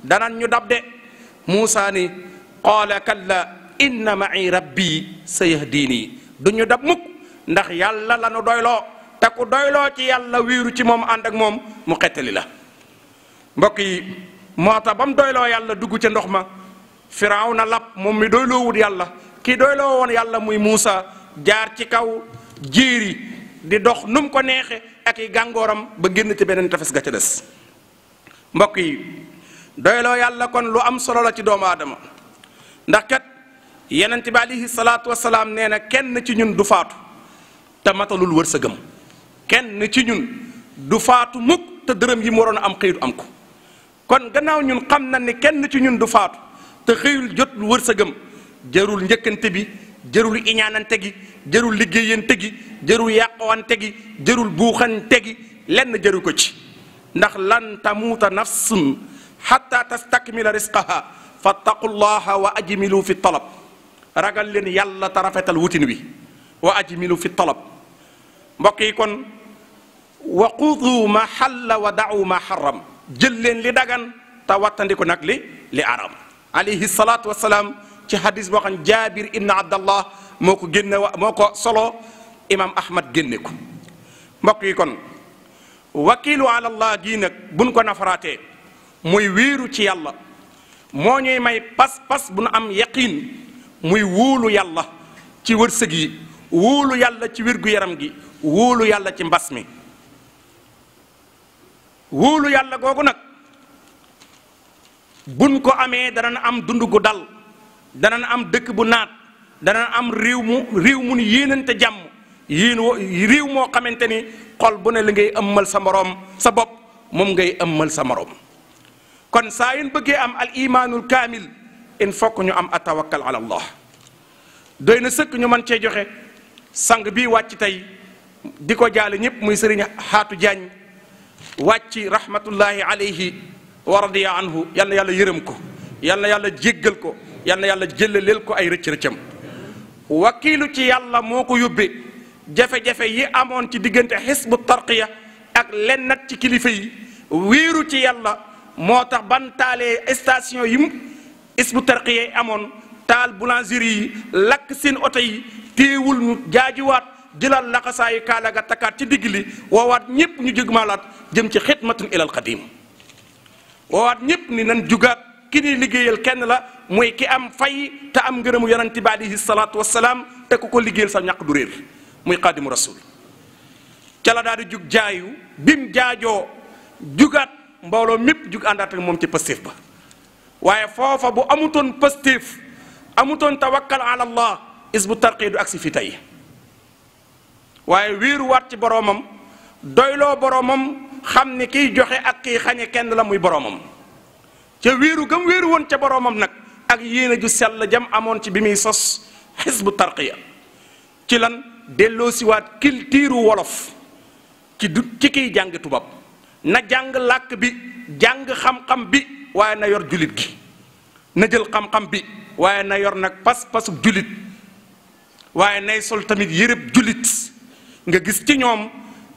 danañ ñu dab de Muusa ni qaala kalla inna ma'i rabbi sayahdini du ñu dab mukk ndax yàlla la nu doyloo te ku doyloo ci yàlla wiiru ci moom ànd ak moom mu xettali la. mbokk yi moo tax ba mu doyloo yàlla dugg ca ndox ma Firawna lab moom mi doyloo wut yàlla kii doyloo woon yàlla muy Muusa jaar ci kaw jéeri di dox nu mu ko neexe ak i gàngooram ba génn ci beneen tefes ga ca des. mbokk yi doyloo yàlla kon lu am solo la ci doomu aadama ndax kat yonent bi alayhi salaatu wasalaam nee na kenn ci ñun du faatu te matalul wërsëgam kenn ci ñun du faatu mukk te dërëm yi mu waroon a am xëyul am ko. kon gannaaw ñun xam na ni kenn ci ñun du faatu te xëyul jot wërsëgam jarul njëkkante bi jarul iñaanante gi jarul liggéeyante gi jarul yàqwante gi jarul buuxante gi lenn jaru ko ci ndax lan tamuuta nafsun xatta tastakmila risqaha fattaqullaha wa ajmilu fi talab ragal leen yàlla te rafetal wutin wi wa ajmilu fi talab. mbokk yi kon wa xudu ma xalla wa da'u ma xaram jël leen li dagan te wattandiku nag li aram. alayhi salaatu wasalaam ci hadis boo xam Jaabir ibn Abdallah moo ko génne moo ko solo imam Ahmad génne ko. mbokk yi kon wakiilu ala allah gii nag buñ ko nafaraatee muy wéeru ci yàlla moo ñuy may pas-pas bu nu am yaqiin muy wóolu yàlla ci wërsëg yi wóolu yàlla ci wér-gu-yaram gi wóolu yàlla ci mbas mi. wóolu yàlla googu nag buñ ko amee danañ am dund gu dal danañ am dëkk bu naat danañ am réew mu ni yéenante jàmm réew moo xamante ni xol bu ne li ngay ëmmal sa moroom sa bopp moom ngay ëmmal sa moroom. kon saa yin bëggee am al imaanul kaamil il faut que ñu am atawakkal ala allah. doy na sëkk ñu mën cee joxe sang bii wàcc tey di ko jaale ñëpp muy sëriñ Xaatu Jaañ wàcc rahmatullahi alayhi wa radiya anhu yal na yàlla yërëm ko yal na yàlla jéggal ko yal na yàlla jëllaleel ko ay rëcc-rëccam. wakiilu ci yàlla moo ko yóbbee jafe-jafe yi amoon ci diggante xisbu tarqiya ak lennat ci kilifa yi wéeru ci yàlla moo tax ban taalee station yi mu xisbu tarqiya yi amoon taal boulangerie yi lakk seen oto yi téewul ñu jaajuwaat jëlal laxasaayu kaala ga takkaat ci digg li woowaat ñëpp ñu jóg maalaat jëm ci xidmatun ilal qadim woowaat ñëpp ni nan jugaat ki ni liggéeyal kenn la muy ki am fay te am ngërëmu yonente bi alayhi salaatu wassalaam te ku ko liggéeyal sa ñàq du réer muy xaadimu rasul ca la daal di jug jaayu bim jaajoo jugaat mbooloo mépp jug àndaat ak moom ci pastéef ba waaye foofa bu amutoon pastéef amutoon tawakkal ala allah isbu tarqi du agsi fi tey waaye wéeruwaat ci boroomam doyloo boroomam xam ni kiy joxe ak kiy xañe kenn la muy boroomam ca wéeru gam wéeru woon ca boroomam nag ak yéene ju sell jam amoon ci bi muy sos xisbu tarqiya ci lan delloo siwaat culture wolof ci kiy jàng tubaab na jàng làkk bi jàng xam-xam bi waaye na yor julit gi na jël xam-xam bi waaye na yor nag pas-pasu julit waaye nay sol tamit yërëb julit nga gis ci ñoom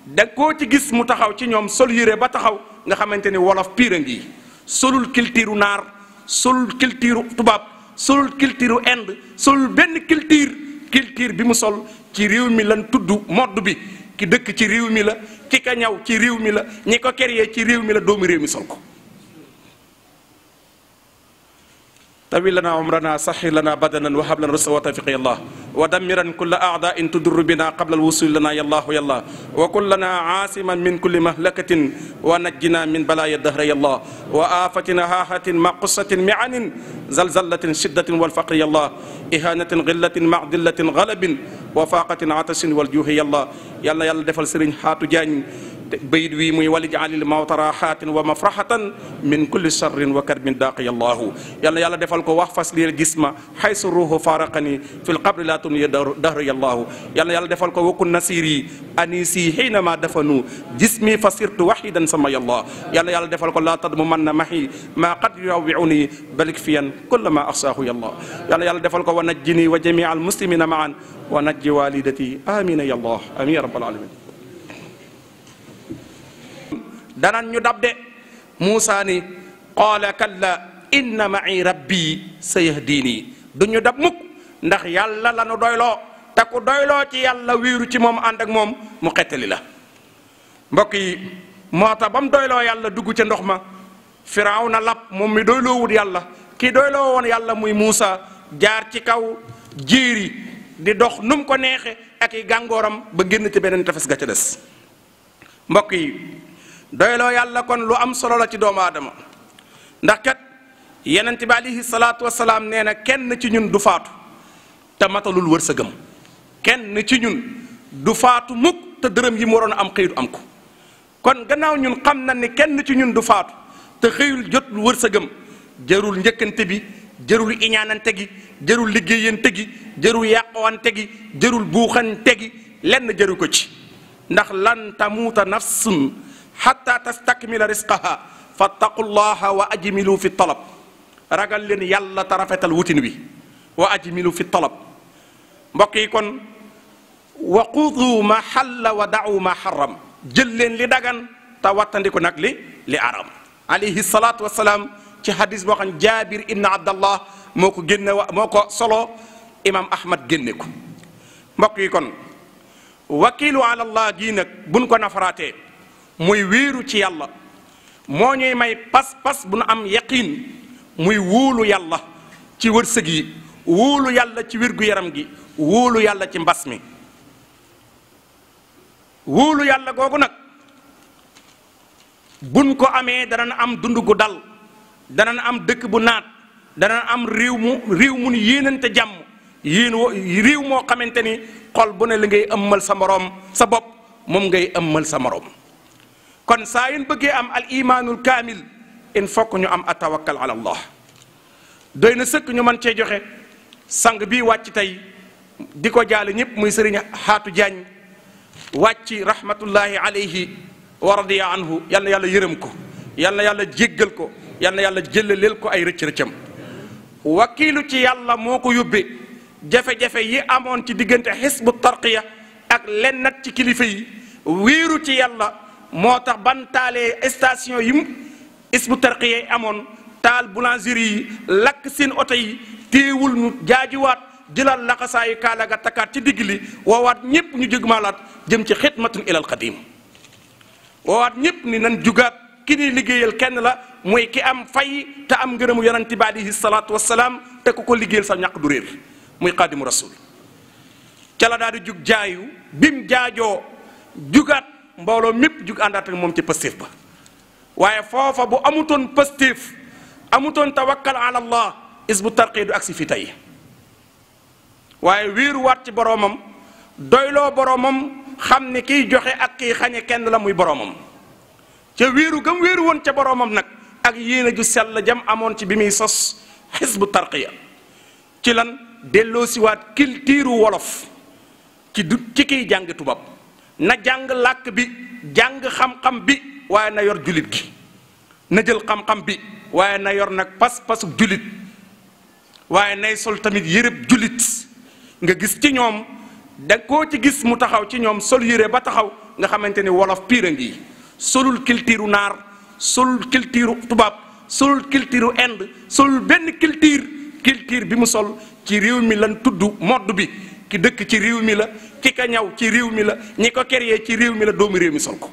da koo ci gis mu taxaw ci ñoom sol yére ba taxaw nga xamante ni wolof piir a ngi solul culture naar solul culture tubaab solul culture inde solul benn culture bi mu sol ci réew mi lan tudd modd bi ki dëkk ci réew mi la ki ka ñaw ci réew mi la ñi ko créé ci réew mi la doomu réew mi sol ko. tawi lana umrana saxi lana badanan wa hab lana rusda wa tawfiq yallah wa dammiran kulla a'da'in tudur bina qabla al-wusul lana yallah yallah wa kullana asiman min kulli mahlakatin wa najjina min balaya dahra yallah wa afatin hahatin ma qussatin mi'anin zalzalatin shiddatin wal faqri yallah ihanatin ghillatin ma'dillatin ghalabin wa faqatin atasin wal juhi yallah yàlla yàlla defal Sëriñ Xaatu Jaañ bayit wi muy wali jaalil mawta raxatin wa mafraxatan min kulli charrin wa karbin daaqi allahu yàlla yàlla defal ko wax fas lil gisma xaysu ruuhu faraqani fi lqabri la tuniya dahri allahu yàlla yàlla defal ko wakun nasiri anisi xiinama dafanu jismi fa sirtu waxidan sama yallah yàlla yàlla defal ko laa tadmu man na maxi maa qad yurawwiuni balik fiyan kulla ma axsaahu yallah yàlla yàlla defal ko wa najjini wa jamia almuslimina maan wa najji walidati amina yallah amin ya rabbal alamin danan ñu dab de Muusa ni qaala kalla inna ma'i rabbi sayahdini duñu dab mukk ndax yàlla la nu doyloo te ku doyloo ci yàlla wéeru ci moom ànd ak moom mu xettali la. mbokk yi moo tax ba mu doyloo yàlla dugg ca ndox ma Firawna lab moom mi doyloo wut yàlla kii doyloo woon yàlla muy Muusa jaar ci kaw jéeri di dox nu mu ko neexe ak i gàngooram ba génn ci beneen tefes ga ca des. mbokk yi doyloo yàlla kon lu am solo la ci doomu aadama ndax kat yonent bi alayhi salaatu wasalaam nee na kenn ci ñun du faatu te matalul wërsëgam kenn ci ñun du faatu mukk te dërëm yi mu waroon a am xëyut am ko. kon gannaaw ñun xam na ni kenn ci ñun du faatu te xëyul jot wërsëgam jarul njëkkante bi jarul iñaanante gi jarul liggéeyante gi jarul yàqwante gi jarul buuxante gi lenn jaru ko ci ndax lan tamuuta nafsun xatta tastakmila risqaha fattaqullaha wa ajmilu fi talab ragal leen yàlla te rafetal wutin wi wa ajmilu fi talab. mbokk yi kon wa xudu ma xalla wa da'u ma xaram jël leen li dagan te wattandiku nag li aram. alayhi salaatu wasalaam ci hadis boo xam Jaabir ibn Abdallah moo ko génne moo ko solo imam Ahmad génne ko. mbokk yi kon wakiilu ala allah gii nag buñ ko nafaraatee muy wéeru ci yàlla moo ñuy may pas-pas bu nu am yaqiin muy wóolu yàlla ci wërsëg yi wóolu yàlla ci wér-gu-yaram gi wóolu yàlla ci mbas mi. wóolu yàlla googu nag buñ ko amee danañ am dund gu dal danañ am dëkk bu naat danañ am réew mu yéenante jàmm réew moo xamante ni xol bu ne li ngay ëmmal sa moroom sa bopp moom ngay ëmmal sa moroom. kon saa yin bëggee am al imaanul kaamil il faut que ñu am atawakkal ala allah. doy na sëkk ñu mën cee joxe sang bii wàcc tey di ko jaale ñëpp muy sëriñ Xaatu Jaañ wàcc rahmatullahi alayhi wa radiya anhu yal na yàlla yërëm ko yal na yàlla jéggal ko yal na yàlla jëlaleel ko ay rëcc-rëccam. wakiilu ci yàlla moo ko yóbbee jafe-jafe yi amoon ci diggante xisbu tarqiya ak lennat ci kilifa yi wéeru ci yàlla moo tax ban taalee station yi xisbu tarqiya yi amoon taal boulangerie yi lakk seen oto yi téewul ñu jaajuwaat jëlal laxasaayu kaala ga takkaat ci digg li woowaat ñëpp ñu jóg maalaat jëm ci xidmatun ilal qadim woowaat ñëpp ni nan jugaat ki ni liggéeyal kenn la mooy ki am fay te am ngërëmu yonente bi alayhi salaatu wassalaam te ku ko liggéeyal sa ñàq du réer muy xaadimu rasul ca la daal di jug jaayu bim jaajoo jugaat mbooloo mépp jug àndaat ak moom ci pastéef ba waaye foofa bu amutoon pastéef amutoon tawakkal ala allah isbu tarqi du agsi fi tey waaye wéeruwaat ci boroomam doyloo boroomam xam ne kiy joxe ak kiy xañe kenn la muy boroomam ca wéeru gam wéeru woon ca boroomam nag ak yéene ju sell jam amoon ci bi muy sos xisbu tarqiya ci lan delloo siwaat culture wolof ci kiy jàng tubaab na jàng làkk bi jàng xam-xam bi waaye na yor julit gi na jël xam-xam bi waaye na yor nag pas-pasuk julit waaye nay sol tamit yërëb julit nga gis ci ñoom da koo ci gis mu taxaw ci ñoom sol yére ba taxaw nga xamante ni wolof piir a ngi solul culture naar solul culture tubaab solul culture inde solul benn culture bi mu sol ci réew mi lan tudd modd bi ki dëkk ci réew mi la ki ka ñaw ci réew mi la ñi ko créé ci réew mi la doomu réew mi sol ko.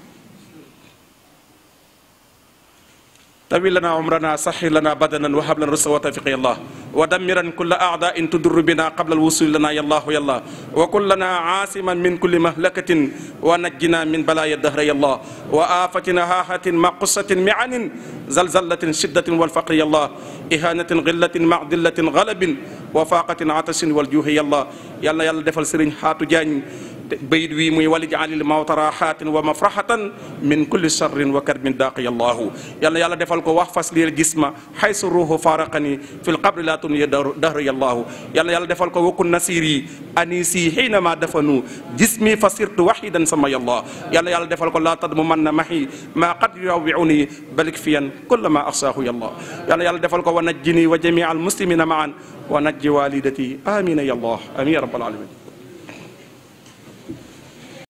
tawil lana umrana saxir lana badanan wa hab lana rusa wa tawfiq yallah wa dammiran kulla a'da'in tudur bina qabla al-wusul lana yallahu yallah wa kun lana asiman min kulli mahlakatin wa najjina min balaya dahra yallah wa afatin hahatin maqussatin mi'anin zalzalatin shiddatin wal faqri yallah ihanatin ghillatin ma'dillatin ghalabin wa faqatin atasin wal juhi yallah yàlla yàlla defal Sëriñ Xaatu Jaañ bayit wi muy wali jaalil mawta raxatin wa mafraxatan min kulli charrin wa karbin daaqi allahu yàlla yàlla defal ko wax fas lil jisma xaysu ruuhu faraqani fi lqabri la tunya dahri allahu yàlla yàlla defal ko wakun nasiri anisi xiinama dafanu jismi fa sirtu waxidan sama yallah yàlla yàlla defal ko laa tadmu man na maxi maa qad yuwiuni balik fiyan kulla ma axsaahu yallah yàlla yàlla defal ko wa najjini wa jamia almuslimina maan wa najji walidati amina yallah amin ya rabbal alamin